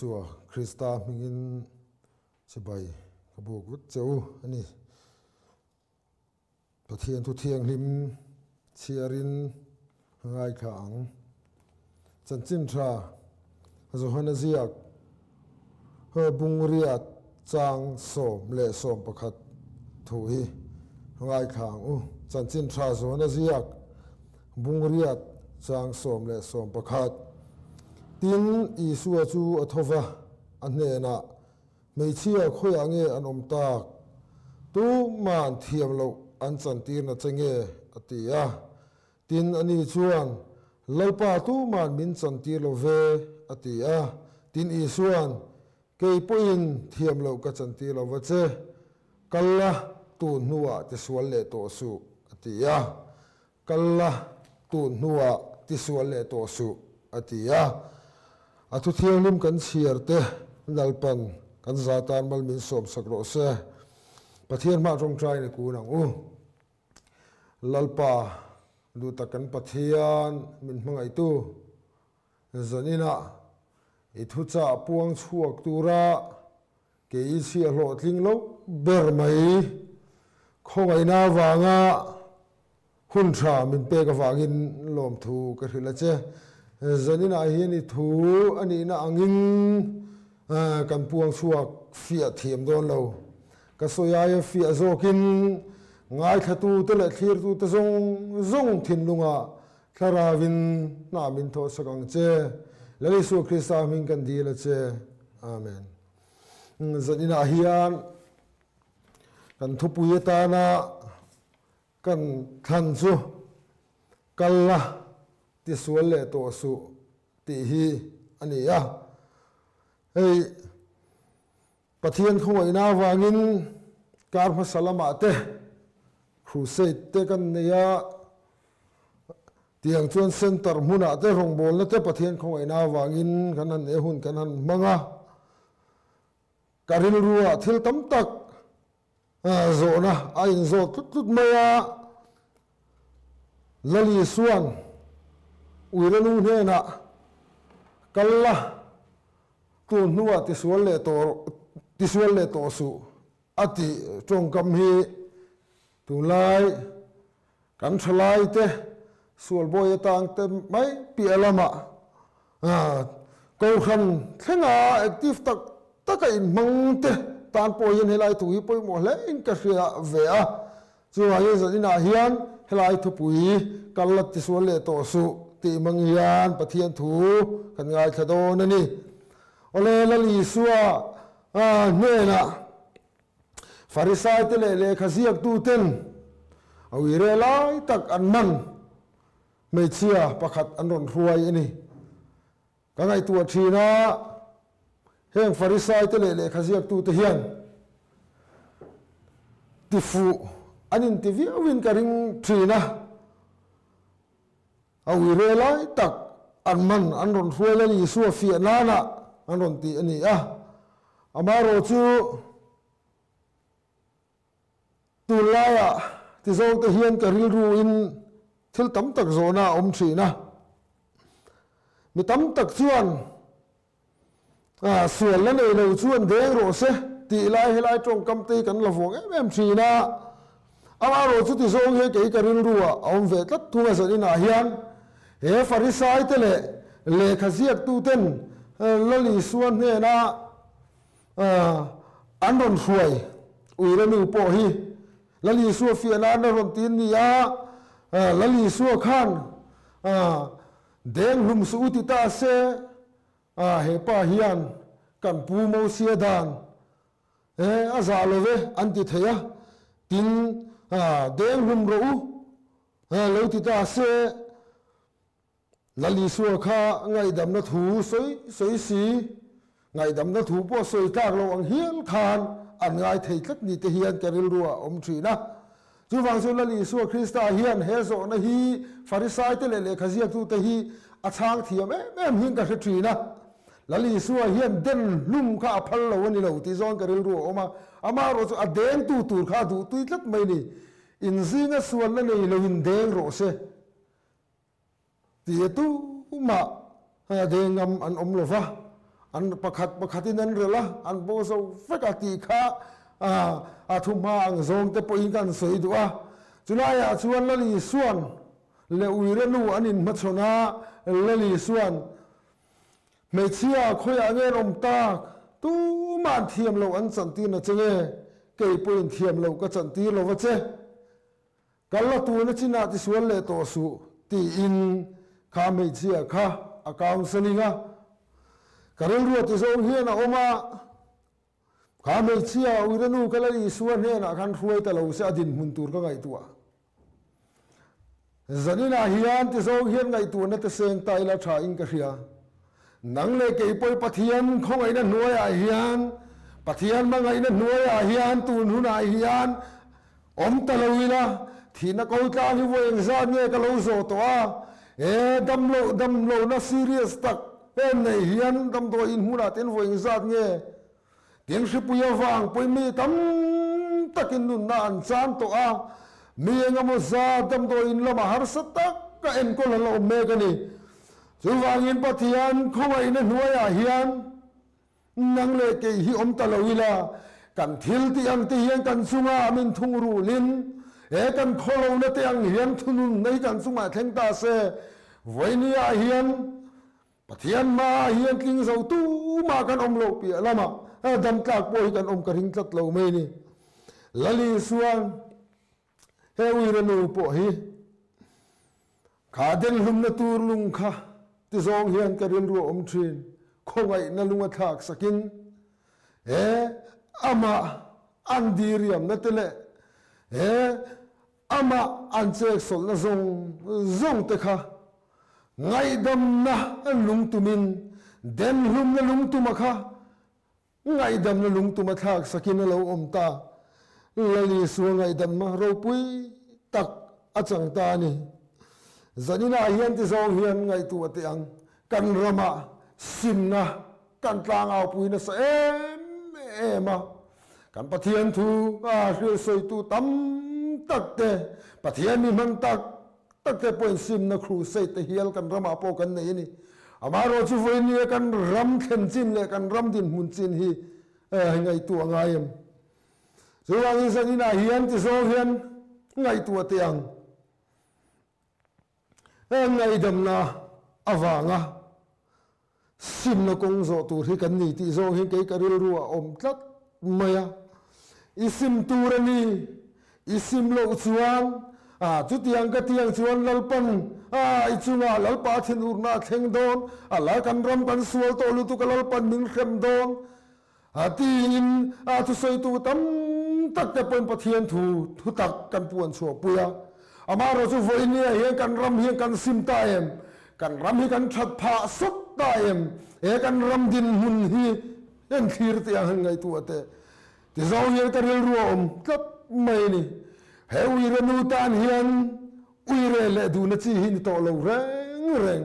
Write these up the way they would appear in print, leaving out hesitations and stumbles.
Isua Krista hmingin chibai ka buk vek che u a ni. Pathian thu thianghlim chhiarin ka ngaithla ang. Chanchin tha Johana ziak Bungriat chang 11 thu hi ka ngaithla ang u. Chanchin tha Johana ziak Bungriat chang 11. Tin, Isua chu a tho va, a hnenah, Hmeichhia khawiah nge an awm tak? Tuma'n thiam loh an chantirna che nge? a ti a. Tin, ani chuan, Lalpa, tuma'n min chantir lo ve, a ti a. Tin, Isua'n, Kei pawhin thiam loh ka chantir lo va che, kal la, tun hnuah tisual leh tawh suh, a ti a. Kal la, tun hnuah tisual leh tawh suh, a ti a. A thu thianghlim kan chhiar te Lalpan kan za tan mal min sawmsak rawh se. Pathian hmah tawngtain i kun ang u. Lalpa, duh tak kan Pathian min hmangaihtu, zaninah i thuchah puang chhuak tura Kei i chhia hlawhtling lo ber mai. Khawngaihna avanga hun tha min pek avangin lawmthu ka hrilh a che. Zaninah hian i thu a nihna angin kan puang chhuak fiah thiam dawn lo. Ka sawi aia fiah zawkin ngaithlatute leh thlirtute zawng zawng thinlungah Thlarauin hna min thawhsak ang che. Lal Isua Krista hming kan dil a che. Amen. Zaninah hian kan thupui atana kan thlan chu kal la tisual leh tawh suh tih hi a ni a. Hei Pathian khawngaihna avangin kar hmasa lamah te crusade te kan nei a, tiang chuan center hmunah te rawngbawlna te Pathian khawngaihna avangin kan han e hun kan han hmang a, ka rilruah thil tam tak zawhna a inzawt tlut tlut mai a, Lali Suan Uiranu hnenah kal la. Tun hnuah tisual leh tawh tisual leh tawh suh a tih tawngkam hi tunlai kan thalaite sualbawi atang te mai piah lamah Kohhran thlenga active tak taka inhmang te tan pawh hian helai thu hi pawimawh hle in ka hria ve a. Chuvangin zaninah hian helai thupui kal la tisual leh tawh suh tih hmang hian Pathian thu kan ngaithla dawn a ni. Awle Lal Isua hnenah Farisaite leh lehkha ziaktuten a uire lai tak an man hmeichhia pakhat an rawn hruai a ni. Ka ngaihtuah thin a, heng Farisaite leh lehkha ziaktute hian tifuh an inti viauin ka ring thin a, a uire lai tak an man an rawn hruai Lal Isua fiah nana an rawn ti a ni a, amaherawh chu Tunlaiah tizawngte hian ka rilruin thil tam tak zawhna a awm thin a. Mi tam tak chuan sual la nei lo chuan deng rawh se tih lai helai tawngkam te hi kan la vuang em em thin a. Amaherawh chu tizawng hi kei ka rilruah a awm ve tlat thung a zaninah hian he Farisaite leh lehkha ziaktuten Lal Isua hnena An rawn hruai Uire nu pawh hi Lal Isua fiah nan a rawn ti ni a, Lal Isua khan deng hlum suh u ti ta se, he pa hian kan pu Mosia dan a zah lo ve an ti thei a, tin deng hlum rawh u lo ti ta se, Lal Isua kha ngaihdamna thu sawi sawi si, ngaihdamna thu pawh sawi tlak lo ang hial khan an ngai thei tlat ni te hian ka rilru ah a awm thin a. Chuvang chuan Lal Isua Krista hian he zawhna hi Farisaite leh lehkha ziaktute hi a chhang thiam em em hian ka hre thin a. Lal Isua hian den hlum kha a phal lo a ni lo tih zawng ka rilru a awm a, amaherawh chu a dengtu tur kha a duhtui tlat mai ni. Inzinga sualna nei loin deng rawh se. Tia tumah dengam an awm lo va, An pakhat pakhatin an relh a, an bo zo vek a tih kha a thuhma ang zawng te pawhin kan sawi duh a. Chulaiah chuan Lal Isuan leh Uire nu an inhmachhawn a, Lal Isuan, Hmeichhia khawiah nge an awm tak? Tumah an thiam loh an chantir na che nge? Kei pawhin thiam loh ka chantir lo va che. Kal la tuna chinah tisual leh tawh suh, tiin kha hmeichhia kha a counselling a. Ka rilru ti zawng hian a awm a, kha hmeichhia Uirenu ka la Isua hnenah khan hruai ta lo se a dinhmun tur ka ngaihtuah. Zaninah hian ti zawng hian ngaihtuahna te seng ta ila tha in ka hria. Nang leh kei pawh Pathian khawngaihna hnuaiah hian, Pathian hmangaihna hnuaiah hian tun hunah hian Awm ta lo ila, thihna ko tlang hi vawi engzat nge ka lo zawh tawh a, he damloh damlohna serious tak em nei hian damdawi in hmunah ten vawi engzat nge tin hripui avang pawhin mi tam takin nunna an chan tawh a, mi engemaw zat damdawi in lamah harsa taka enkawl an la awm mek a ni. Chuvangin Pathian khawngaihna hnuaiah hian Nang leh kei hi awm ta lo ila, kan thil tih ang te hian kan chungah min thung rulin, he kan khawlohna te ang hian thunun nei kan chungah thleng ta se, vawinia hian Pathian hmaah hian tling zo tumah kan awm loh piah lamah dam tlak pawh hi kan awm ka ring tlat lo mai ni. Lal Isuan he uire nu pawh hi Kha denhlumna tur lung kha ti zawng hian ka rilru a awm thin, khawngaihna lung a thlak sakin he amah an diriamna te leh he amah an cheksawlhna zawng zawng te kha ngaihdamna lungtumin denhlumna lungtuma kha Ngaihdamna lungtum a thlak sakin a lo awm ta. Lal Isua ngaihdamna ropui tak a chang ta a ni. Zaninah hian ti zawng hian ngaihtuah teh ang, kan ramah simna kan tlangaupui nasa em em a. Kan Pathian thu a hrilhsawitu tam tak te, Pathian mi hman tak tak te pawhin simna crusade te hial kan ramah pawh kan nei a ni. Amaherawh chu vawinia kan ram thlen chin leh kan ram dinhmun chin hi ngaihtuah ngai em? Chuvangin zaninah hian ti zawng hian ngaihtuah teh ang. Ngaihdamna avanga simna kawng zawh tur hi kan ni tih zawng hian kei ka rilru a awm tlat mai a. I sim tur a ni, i sim loh chuan ah chutiang ka tiang chuan Lalpan ah i chungah Lalpa thinurna a thleng dawn, a la kan ram kan sual tawh lutuk a Lalpan min hrem dawn a tiin a thusawitu tam tak te pawhin Pathian thu thutak kan puan chhuahpui a. Amaherawh chu vawinia hian kan ram hian kan sim ta em? Kan ram hi kan that phah sawt ta em? He kan ram dinhmun hi en thlir teh ang han ngaihtuah teh. Ti zawng hian ka rilru a awm tlat mai a ni. He uire nu tan hian uire leh duhna chi hi ni tawh lo reng reng.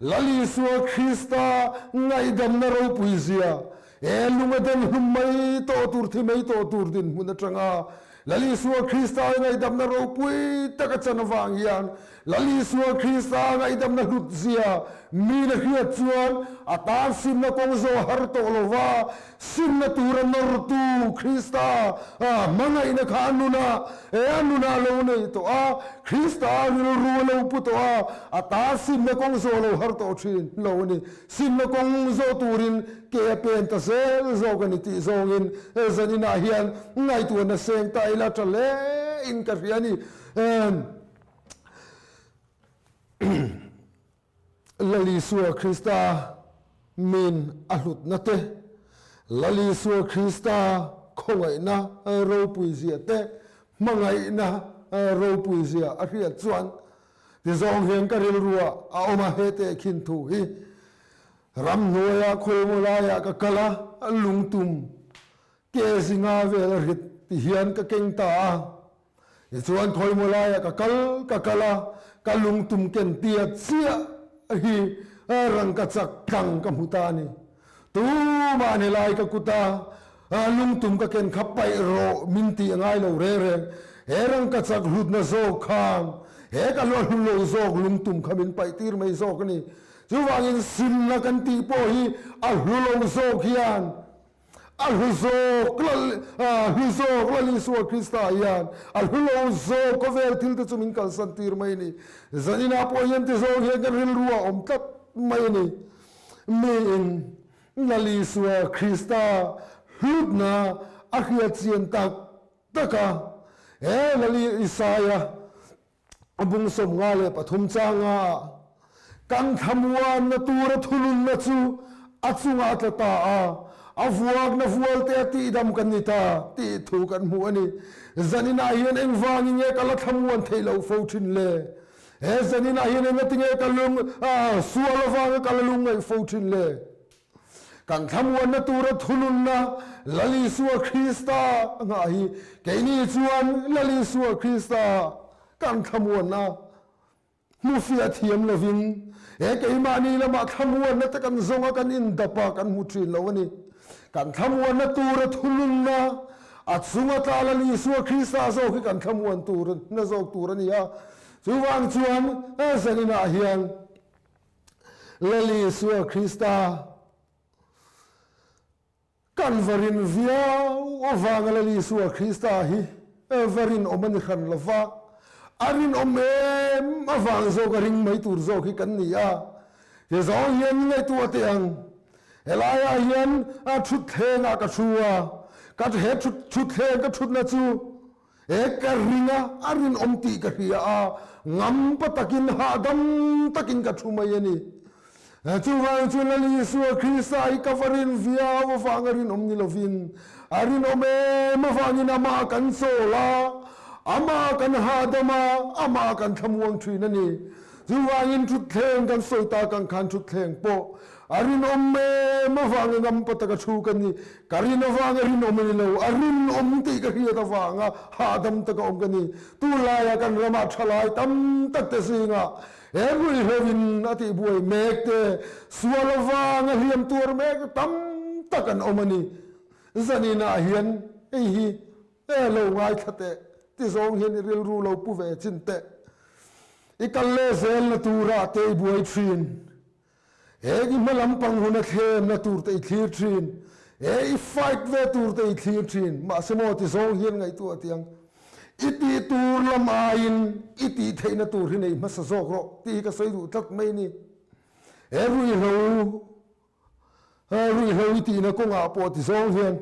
Lal Isua Krista ngaihdamna ropui zia, he lung a den hlum mai tawh tur thi mai tawh tur dinhmun atanga Lal Isua Krista ngaihdamna ropui tak a chan avang hian Lal Isua Krista ngaihdamna hlut zia mi na hriat chuan a tan simna kawng zawh har tawh lo va, simna tura nawrtu Krista hmangaihna kha a nunah, he a nunah lo nei tawh a, Krista rilru a lo pu tawh a, a tan simna kawng zawh lo har tawh thin lo a ni. Simna kawng zawh turin ke a pen ta zel zawk a ni tih zawngin zaninah hian ngaihtuahna seng ta ila tha hle in ka hria a ni. Lal Isua Krista min a hlutna te, Lal Isua Krista khawngaihna ropui zia te, hmangaihna ropui zia a hriat chuan ti zawng hian ka rilruah a awm a, he tehkhin thu hi ramhnuaia khawimaw laiah ka kal a, lungtum ke zinga vel a rit ti hian ka keng ta a. Tichuan khawimaw laiah ka kal ka kal a, ka lungtum ken tia chiah hi rangkachak tlang ka hmu ta a ni. Tumah ni lai ka kut a, lungtum ka ken kha paih rawh min tih a ngai lo reng reng. He rangkachak hlutna zawk khan he ka luah hlu lo zawk lungtum kha min paih tir mai zawk a ni. Chuvangin simna kan tih pawh hi a hlu lo zawk hian a hlu zawk lal hlu zawk Lal Isua Krista hian a hlu lo zawk khawvel thil te chu min kalsan tir mai a ni. Zaninah pawh hian ti zawng hian kan rilru a awm tlat mai a ni. Miin Lal Isua Krista hlutna a hriatchian tak tak a, he Lal Isaia A bung 53 changa kan thlamuanna tura thununna chu a chungah a tla ta a, a vuakna vualte a tihdam kan ni ta tih thu kan hmu a ni. Zaninah hian engvangin nge ka la thlamuan theih loh fo thin le? He zaninah hian engatinge ka lung sual avanga ka la lungngaih fo thin le? Kan thlamuanna tura thununna Lal Isua Krista nghah hi keini chuan Lal Isua Krista kan thlamuanna hmu fiah thiam lovin he keimahni lamah thlamuanna te kan zawng a, kan indap a, kan hmu thin lo a ni. Kan thlamuanna tura thununna a chunga tla Lal Isua Krista zawk hi kan thlamuan tur na zawk tur a ni a. Chuvang chuan zaninah hian Lal Isua Krista kan va rin viau avanga Lal Isua Krista hi va rinawm a ni hran lo va, a rinawm em avang zawk a ring mai tur zawk hi kan ni a. Ti zawng hian ngaihtuah teh ang, helaiah hian thutthlengah ka thu a, ka he thutthleng ka thutna chu He ka ring a, a rinawm tih ka hria a, ngampa takin hahdam takin ka thu mai a ni. Chuvang chu Lal Isua Krista hi ka va rin viau avanga rinawm ni lovin, a rinawm em avangin amah kan chawl a, amah kan hahdam a, amah kan thlamuang thin a ni. Chuvangin thutthleng kan sawi tak ang khan thutthleng pawh a rinawm em avanga ngampa taka thu ka ni. Ka rin avanga rinawm a ni lo, a rinawm tih ka hriat avanga hahdam taka awm ka ni. Tunlaia kan ramah thalai tam tak te zingah he ruihhloin a tihbuai mek te, sual avanga hliam tuar mek te tam tak an awm a ni. Zaninah hian hei hi E lo ngaithla teh, ti zawng hian i rilru lo pu ve chin teh. I kal leh zel na turah te i buai thin. He i hma lampang hun a thlem na tur te i thlir thin. He i fight ve tur te i thlir thin. Mahse maw ti zawng hian ngaihtuah tiang. I tih tur lam aiin i tih theihna tur hi nei hmasa zawk rawh tih hi ka sawi duh tlat mai ni. He ruihhlo Ruihhlo i tihna kawngah pawh ti zawng hian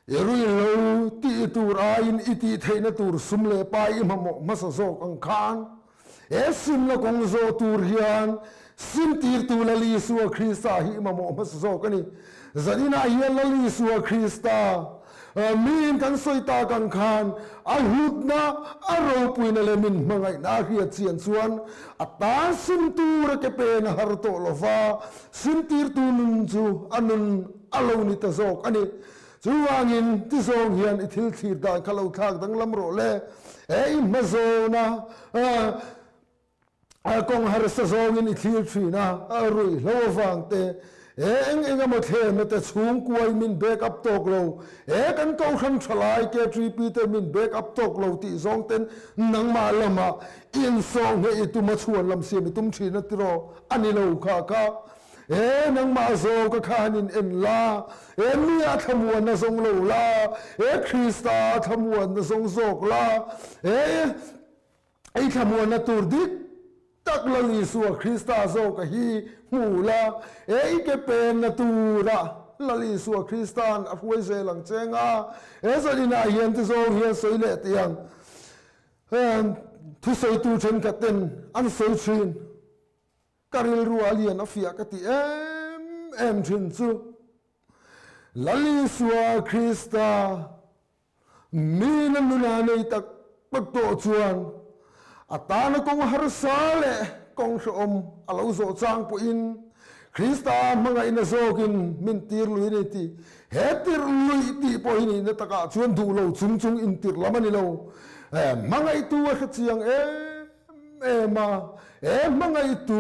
i ruihhlo tih tur aiin i tih theihna tur sum leh pai i hmahmawh hmasa zawk ang khan he simna kawng zawh tur hian simtirtu Lal Isua Krista hi i mamawh hmasa zawk a ni. Zaninah hian Lal Isua Krista Miin kan sawi tak ang khan a hlutna, a ropuina leh min hmangaihna a hriat chian chuan a tan sim tur a ke pen a har tawh lo va, simtirtu nun chu a nun a lo ni ta zawk a ni. Chuvangin ti zawng hian i thil thlir dan kha lo thlak danglam rawh le, he i hmazawna A kawng harsa zawngin i thlir thin a, a ruihhlo avang te, he eng eng emaw thlemna te chhungkuai min back up tawk lo, he kan kohhran thalai KTP te min back up tawk lo tih zawng ten nangmah lamah insawh ngheh i tum a chhuan lam siam i tum thin a tiraw? A ni lo kha kha. He nangmah zawka khan in en la, he mi a thlamuanna zawng lo la, he Krista a thlamuanna zawng zawk la, he Ei thlamuanna tur dik tak Lal Isua Krista zawka hi hmu la, ei ke penna tura Lal Isua Krista'n a hruai zel ang che nga, he zaninah hian ti zawng hian sawi leh tih ang thusawitu thenkhat ten an sawi thin. Ka rilru a lian a fiah ka ti em em thin chu Lal Isua Krista Mi na nuna nei tak tak tawh chuan a tana kawng harsa leh kawng hrehawm a lo zawh chang pawhin Krista hmangaihna zawkin min tir lui a ni tih he tirh luih tih pawh hi nihna takah chuan duh lo chung chung intirh lam a ni lo. Hmangaihtu a hre chiang em em a, he hmangaihtu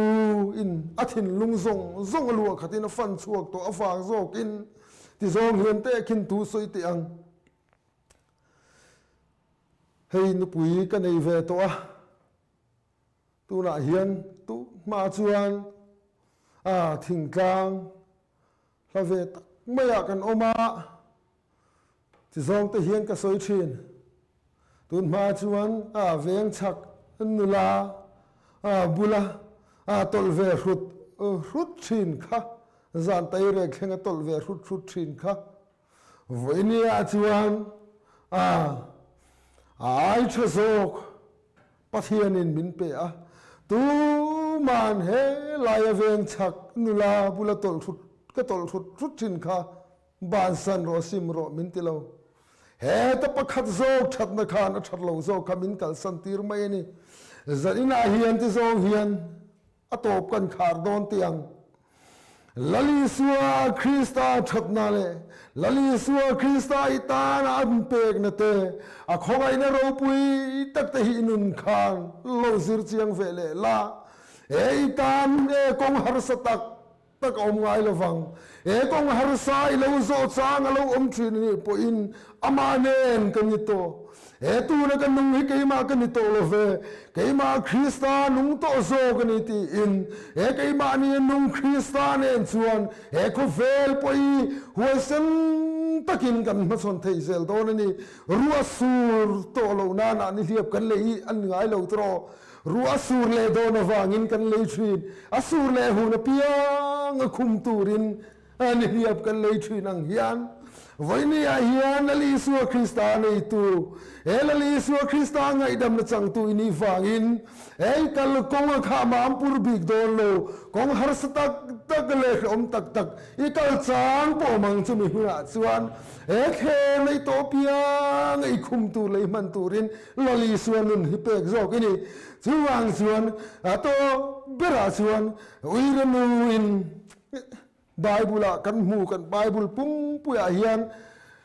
in a thinlung zawng zawng a luah khatin a fan chhuak tawh avang zawkin Ti zawng hian tehkhin tu sawi teh ang. Hei nupui ka nei ve tawh a, tunah hian tu hma chuan. A thingtlang hla ve tak maiah kan awm a, chi zawng te hian ka sawi thin. Tun hma chuan a veng chhak nula bula tawlh ve hrut hrut thin kha, zan tairek thlenga tawlh ve hrut hrut thin kha vawinia chuan a ai tha zawk Pathianin min pe a, tuman he laia veng chhak nula bula tawlh hrut ka tawlh hrut hrut thin kha bansan rawh sim rawh min ti lo. Heta pakhat zawk thatna khan a that lo zawk kha min kalsan tir mai a ni. Zaninah hian ti zawng hian a tawp kan khar dawn tih ang. Lal Isua Krista thatna leh Lal Isua Krista i tana an pekna te, a khawngaihna ropui tak te hi i nun khan lo zir chiang ve leh la. He i tan e kawng harsa tak tak a awm ngai lovang. He kawng harsa i lo zawh chang a lo awm thin anih pawhin amah nen ka ni tawh. He tuna ka nung hi keimah ka ni tawh lo ve, keimah Krista nung tawh zawk a ni tiin he keimahni a nung Krista nen chuan he khawvel pawh hi huaisen takin kan hmachhawn thei zel dawn a ni. Ruah sur tawh loh nana nihliap kan lei hi a ni ngai lo tawh. Ruah a sur leh dawn avangin kan lei thin, a sur leh hun apiang a khum turin nihliap kan lei thin ang hian vawinia hian Lal Isua Krista neitu, he Lal Isua Krista ngaihdamna changtu i nih vangin hei kal kawng a khah mam pur bik dawn lo, kawng harsa tak tak leh hrehawm tak tak i kal chang pawh awm ang chumi hunah chuan he thlem ei tawh piang ei khum tur leh i hman turin Lal Isua nun hi pek zawk i ni. Chuvang chuan a tawp berah chuan uire nuin Bible ah kan hmu, kan Bible pumpuiah hian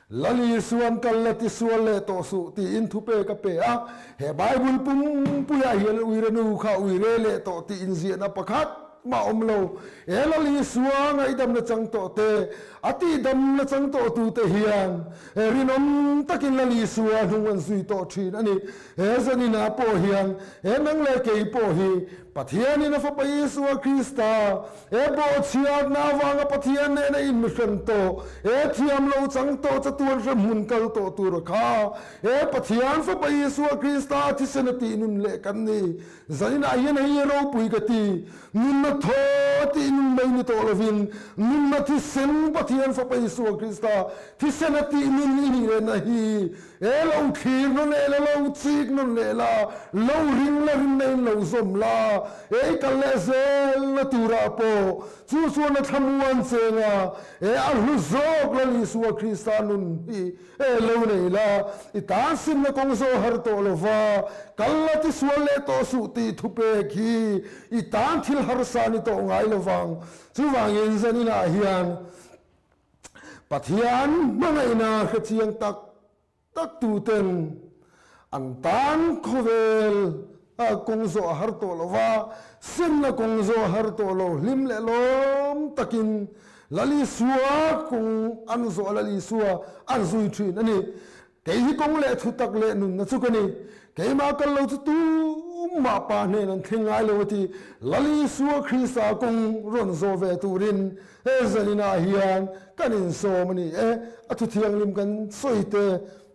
Lal Isuan kal la tisual leh tawh suh tiin thupek a pe a. He Bible pumpuiah hian uire nu kha uire leh tawh tih inziahna pakhat mah awm lo. He Lal Isua ngaihdamna chang tawh te, a tihdamna chang tawh tute hian rinawm takin Lal Isua hnung an zui tawh thin a ni. He zaninah pawh hian he nang leh kei pawh hi Pathianin a Fapa Isua Krista he bawhchhiatna avanga Pathian nena inmihrem tawh, he thiam lo chang tawh chatuan hrem hmun kal tawh tur a kha, he Pathian Fapa Isua Krista thisen a tih nun leh kan ni. Zaninah hian hei hi ropui ka ti, nunna thaw tih nun mai ni tawh lovin, nunna thisen Pathian Fapa Isua Krista thisen a tih nun i nih lehna hi He lo thlir nawn leh la, lo chik nawn leh la, lo ring la rinna in lo zawm la, he i kal leh zel na turah pawh chu chuan a thlamuan cheng a, he a hlu zawk Lal Isua Krista nun hi he lo nei la, i tan simna kawng zawh har tawh lo va, kal la tisual leh tawh suh tih thupek hi i tan thil harsa ni tawh ngai lo vang. Chuvangin zaninah hian Pathian hmangaihna hrechiang tak tak tuten an tan khawvel a kawng zawh a har tawh lo va, semna kawng zawh a har tawh lo, hlim leh lawm takin Lal Isua kawng an zawh a, Lal Isua an zui thin a ni. Kei hi kawng leh thu tak leh nunna chu ka ni. Keimah kal lo chu tumah Pa hnen an thleng ngai lo a ti. Lal Isua Krista kawng rawn zawh ve turin he zaninah hian kan insawm a ni e. A thu thianghlim kan sawi te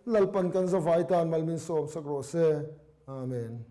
Lalpan kan zavai tan mal min sawm sak rawh se. Amen.